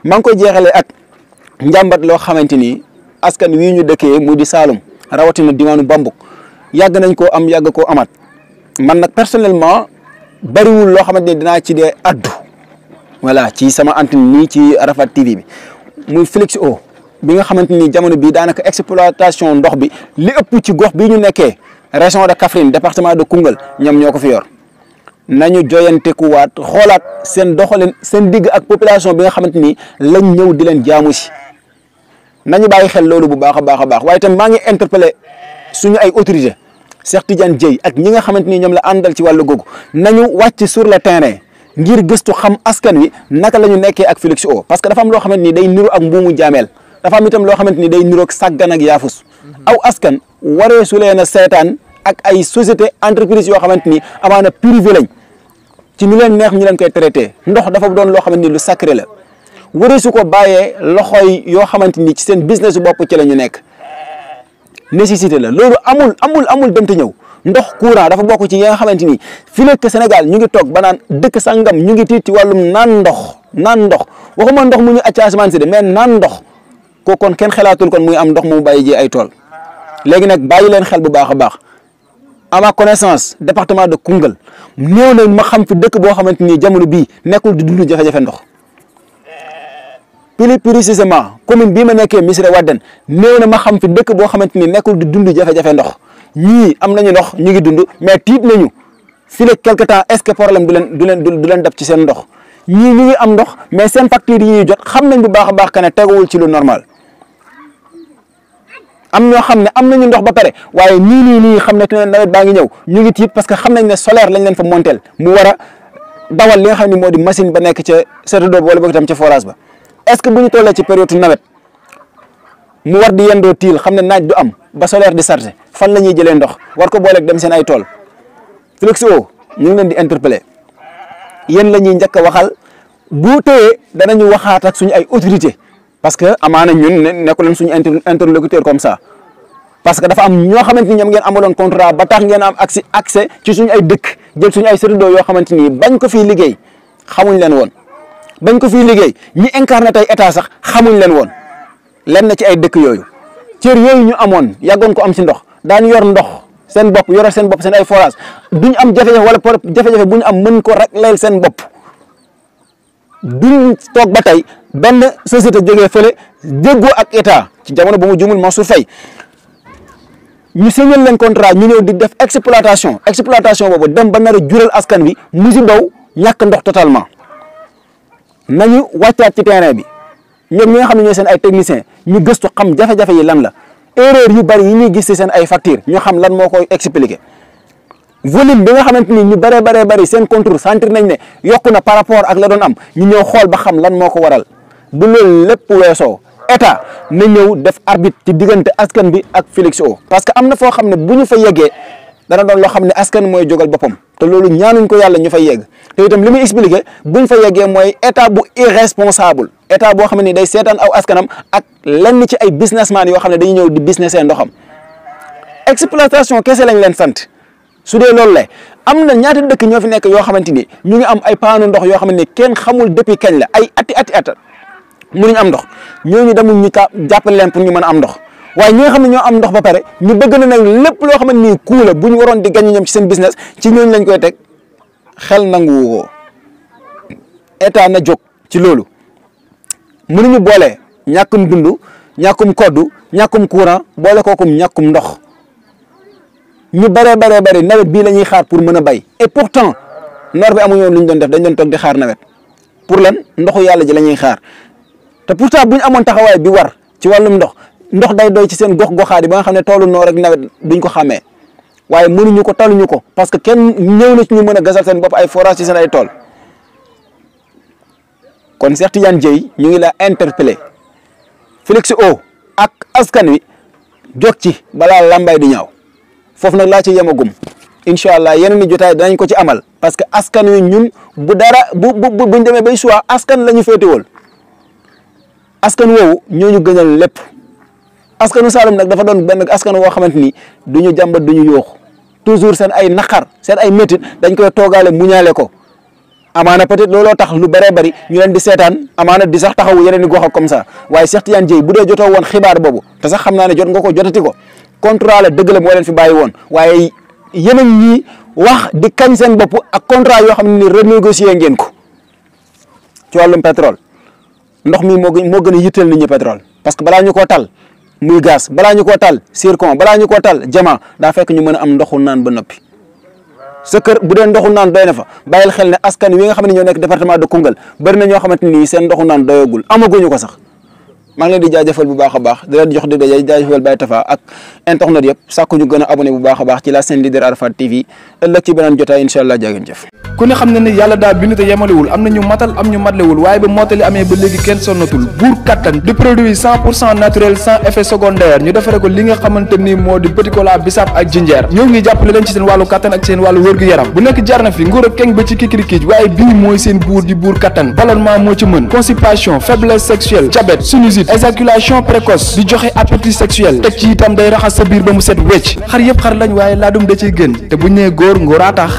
maa ngi koy jeexalee ak njàmbat loo xamante ni askan wi ñu dëkkee mu di Saloum rawatina diwaanu Bambuk yàgg nañ koo am yàgg koo amaat man nag personnellement bariwul loo xamante ni dinaa ci dee addu voilà ci sama antenne nii ci Arafat TV bi muy Flexo bi nga xamante ni jamono bii daanaka exploitation ndox bi li ëpp ci gox bii ñu nekkee région de Kaffrine département de Koungheul ñoom ñoo ko fi yor nañu joyantekuwaat xoolaat seen doxalin seen digg ak population bi nga xamante ni lañ ñëw di leen jaamu si nañu bàyyi xel loolu bu baax a baax a baax waaye itam maa ngi interpellé suñu ay autorité Cheikh Tidiane Dieye ak ñi nga xamante ni ñoom la àndal ci wàllu googu nañu wàcc sur le terrain ngir gëstu xam askan wi naka la ñu nekkee ak Flexo parce que dafa am loo xamante ni day niru ak mbuumu jaameel dafa am itam loo xamante ni day niru ak sàggan ak yaafus aw askan waree su leen a seetaan ak ay société entreprise yoo xamante ni amaana privé lañ ci ñu leen neex ñu leen koy traité ndox dafa doon loo xamante ni lu sacré la waree su ko bàyyee loxoy yoo xamante ni ci seen business bopp ci la ñu nekk nécessité la loolu amul dem te ñëw ndox courant dafa bokk ci yi nga xamante ni fii nekk Sénégal ñu ngi toog ba naan dëkk sangam ñu ngi tiit ci wàllum naan ndox waxuma ndox mu ñu acca asamaan si de mais naan ndox ko kon kenn xalaatul kon muy am ndox mu bàyyi ji ay tool léegi nag bàyyi leen xel bu baax a baax à ma connaissance département de Koungheul néew na ma xam fi dëkk boo xamante ni jamono bii nekkul di dund jafe-jafe ndox plus précisément commune bii ma nekkee Missirah Wadène néew na ma xam fi dëkk boo xamante ni nekkul di dund jafe-jafe ndox ñii am nañu ndox ñu ngi dund mais tiit nañu fii la quelque temps est-ce que problème du leen dab ci seen ndox ñii ñu ngi am ndox mais seen facture yi ñuy jot xam nañ bu baax a baax que ne teguwul ci lu normal am ñoo xam ne am nañu ndox ba pare waaye nii xam ne nawet baa ngi ñëw ñu ngi tiit parce que xam nañ ne solaire lañ leen fa monteel mu war a dawal li nga xam ne moo di machine ba nekk ca château d'eau wala boog itam ca forage ba est-ce que bu ñu tollee ci période nawet mu war di yendoo tiil xam ne naaj du am ba solaire di chargé fan la ñuy jëlee ndox war ko booleeg dem seen ay tool Flexo ñu ngi leen di interpeller yéen la ñuy njëkk a waxal bu tëyee danañu waxaat ak suñu ay autorité parce que amaana ñun nekku leen suñu interlocuteur comme ça parce que dafa am ñoo xamante ni ñoom ngeen amaloon contrat ba tax ngeen am accès ci suñu ay dëkk jël suñu ay séddoo yoo xamante ni bañ ko fiy liggéey xamuñ leen woon bañ ko fiy liggéey ñi incarné tey état sax xamuñ leen woon len na ci ay dëkk yooyu cër yooyu ñu amoon yàggoon ko am si ndox daan yor ndox seen bopp yore seen bopp seen ay forage duñ am jafe-jafe wala jafe-jafe bu ñu am mën ko régleel seen bopp duñ toog ba tey benn société jógee fële déggoo ak état ci jamono bu mu jumul Mansour Faye ñu signal leen contrat ñu ñëw di def exploitation boobu dem ba nar a jural askan wi musibaw ñàkk ndox totalement nañu wàccaat ci terrain bi ñoom ñi nga xam ne ñooy seen ay technicien ñu gëstu xam jafe-jafe yi lan la erreur yu bari yi ñuy gis ci seen ay facture ñu xam lan moo koy expliquer volume bi nga xamante ni ñu bari seen contrôle sentir nañ ne yokku na par rapport ak la doon am ñu ñëw xool ba xam lan moo ko waral bu loolu lépp weesoo état na ñëw def arbitre ci diggante askan bi ak Flexo parce que am na foo xam ne bu ñu fa yeggee dana doon loo xam ne askan mooy jógal boppam te loolu ñaanuñ ko yàlla ñu fay yegg te itam li muy expliqué buñ fa yeggee mooy état bu irresponsable état boo xam ne day seetaan aw askanam ak lenn ci ay businessman yoo xam ne dañuy ñëw di businessé ndoxam exploitation kese lañ leen sant su dee loolu la am na ñaata dëkk ñoo fi nekk yoo xamante ni ñu ngi am ay paanu ndox yoo xamante ni kenn xamul depuis kañ la ay ati mënuñ am ndox ñooñu demul ñu jàppale leen pour ñu mën a am ndox waaye ñi nga xam ne ñoo am ndox ba pare ñu bëgg na nag lépp loo xamante ni coût la bu ñu waroon di gagné ñoom ci seen business ci ñooñu lañ koy teg xel nangu woo état na jóg ci loolu mënuñu boole ñàkkum dund ñàkkum koddu ñàkkum courant boole kookum ñàkkum ndox ñu bari nawet bii la ñuy xaar pour mën a bay et pourtant noor bi amuñu woon lu ñu doon def dañ doon toog di xaar nawet pour lan ndoxu yàlla ji la ñuy xaar te pourtant bu ñu amoon taxawaay bi war ci wàllum ndox day doy ci seen gox-goxaat yi ba nga xam ne toolu noor ak nawet duñ ko xàmmee waaye mënuñu ko taluñu ko parce que kenn ñëw na ci ñu mën a gasal seen bopp ay forage ci seen ay tool kon Cheikh Tidiane Dieye ñu ngi la interpellé Flexo ak askan wi jóg ci balaa lambay di ñaaw foofu nag laa ci yemagum incha allah yeneen i jotaay danañ ko ci amal parce que askan wi ñun buñ demee bay choix askan la ñu féetewul askan woowu ñoo ñu gënal lépp askanu Saloum nag dafa doon benn askan woo xamante ni du ñu jàmbat du ñu yooxu toujours seen ay naqar seen ay métit dañ koy toogaale muñaale ko amaana peut-être looloo tax lu bëree bëri ñu leen di seetaan amaana di sax taxawu yeneen i gox ak comme ça waaye Cheikh Tidiane Dièye bu dee jotoo woon xibaar boobu te sax xam naa ne jot nga ko jotati ko contrat la dëgg la moo leen fi bàyyi woon waaye yeneen ñi wax di kañ seen bopp ak contrat yoo xam ne ni renégocier ngeen ko ci wàllum pétrole ndox mi moo gën a yitteel nit ñi pétrole parce que balaa ñu koo tal muy gaz balaa ñu koo tal zircon balaa ñu koo tal diamant daa fekk ñu mën a am ndoxu naan ba noppi sa kër bu dee ndoxu naan doy na fa bàyyil xel ne askan wi nga xam ne ñoo nekk département de Koungheul bëri na ñoo xamante ni seen ndoxu naan doyagul amaguñu ko sax maa ngi leen di jaajëfal bu baax a baax di leen jox di daje jaajëfal Baye Tafa ak internet yëpp sàkku ñu gën a abonné bu baax a baax ci la chaîne leader Arafat TV ëllëg ci beneen jotaay incha allah jaa ngeen jëf. ku ne xam ne ne yàlla daa bind te yemalewul am na ñu matal am ñu matlewul waaye ba mottali amee ba léegi kenn sonnatul buur kattan di produit 100% naturel sans effet secondaire ñu defare ko li nga xamante ni moo di petit cola bisaab ak jinjeer ñoo ngi jàppale leen ci seen wàllu kattan ak seen wàllu wërgu-yaram bu nekk jar na fi nguur ak keng ba ci kikirikiij waaye bii mooy seen buur di buur kattan ballonnement moo ci mën constipation faiblesse sexuelle diabète sinusite éjaculation précoce di joxe appétit sexuel teg ci itam day raxas sa biir ba mu set wecc xar yëpp xar lañ waaye laadum da ciy gën te bu ñu nee góor ngóoraa tax